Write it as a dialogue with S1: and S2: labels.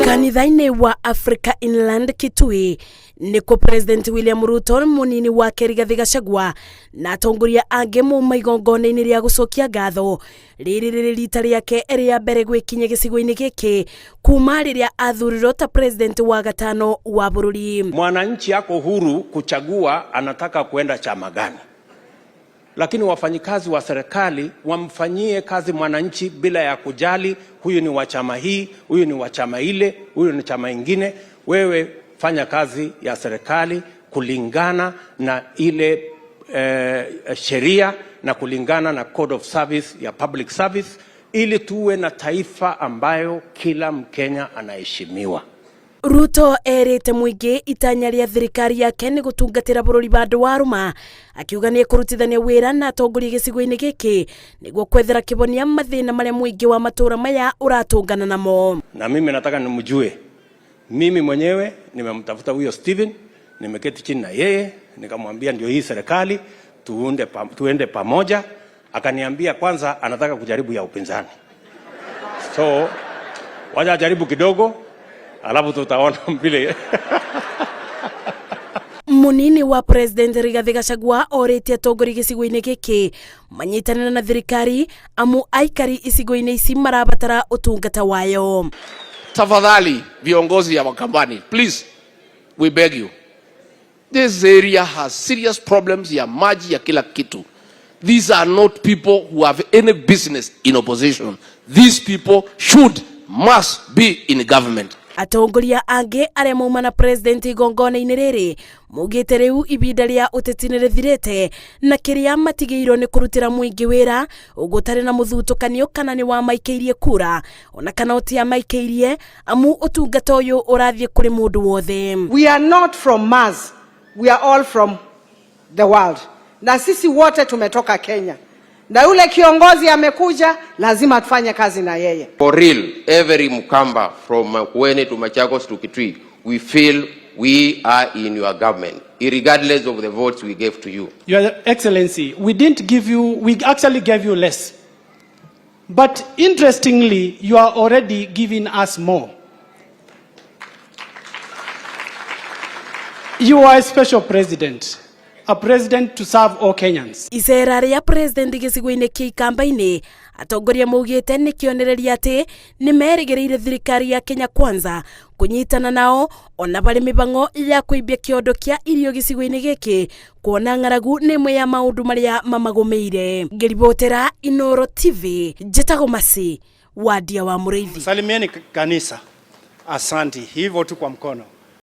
S1: Kanitha-inĩ wa Africa Inland Kitui nĩkuo President William Ruto, mũnini wake Rigathĩ Gachagua na atongoria angĩ mauma igongona-inĩ rĩa gũcokia ngatho. Rĩrĩ rĩrĩ rita rĩake rĩa mbere gwĩkinya gĩcigo-inĩ gĩkĩ kuma rĩrĩa athurirwo ta president wa gatano wa bũrũri.
S2: Mwananchi ako huru kuchagua anataka kuenda chama gani, lakini wafanyikazi wa serikali wamfanyie kazi mwananchi bila ya kujali huyu ni wa chama hii, huyu ni wa chama ile, huyu ni chama ingine. Wewe fanya kazi ya serikali kulingana na ile sheria na kulingana na code of service ya public service, ili tuwe na taifa ambayo kila Mkenya anaheshimiwa.
S1: Ruto erĩte mũingĩ itanya rĩa thirikari yake nĩ gũtungatĩra bũrũri bandũ wa rũma, akiuga nĩ ekũrutithania wĩra na atongoria gĩcigo-inĩ gĩkĩ nĩguo kwethera kĩhonia mathĩna marĩa mũingĩ wa matũũra maya ũratũngana namo.
S2: Na mimi nataka nimjue, mimi mwenyewe nimemtafuta huyo Steven, nimeketi chini na yeye nikamwambia ndio hii serikali tuende pamoja. Akaniambia kwanza anataka kujaribu ya upinzani, so wacha jaribu kidogo alafu tutaona vile.
S1: Munini wa President Rigathi Gachagua orĩtie atongoria gĩcigo-inĩ gĩkĩ manyitanĩre na thirikari amu aikari icigo-inĩ ici marabatara ũtungata wayo.
S3: Tafadhali viongozi ya Wakambani, please, we beg you. This area has serious problems ya maji ya kila kitu. These are not people who have any business in opposition. These people should, must be in government.
S1: Atongoria angĩ arĩa mauma na president igongona-inĩ rĩrĩ maugĩte rĩu ibinda rĩa ũteti nĩ rĩthirĩte na kĩrĩa matigĩirwo nĩ kũrutĩra mũingĩ wĩra ũgũtarĩ na mũthutũkanio kana nĩ wamaikĩirie kura ona kana ũtiamaikĩirie amu ũtungata ũyũ ũrathiĩ kũrĩ mũndũ wothe.
S4: We are not from Mars, we are all from the world. Na sisi wote tumetoka Kenya. Na yule kiongozi amekuja, lazima tufanye kazi na yeye.
S5: For real, every Mkamba from Makueni to Machakos to Kitui, we feel we are in your government, regardless of the votes we gave to you.
S6: Your Excellency, we didn't give you, we actually gave you less. But interestingly, you are already giving us more. You are a special president, a president to serve all Kenyans.
S1: Icera rĩa president gĩcigo-inĩ kĩa Ikamba-inĩ atongoria maugĩte nĩ kĩonereria atĩ nĩ merĩgĩrĩire thirikari ya Kenya Kwanza kũnyitana nao ona barĩ mĩbango ya kũimbia kĩondo kĩa irio gĩcigo-inĩ gĩkĩ kuona ng'aragu nĩ ĩmwe ya maũndũ marĩa mamagũmĩire. Ngĩribotera Inooro TV njĩtagwo Masi Wadia wa Mũrĩithi.
S7: Salimieni kanisa. Asanti, hivyo tu kwa mkono.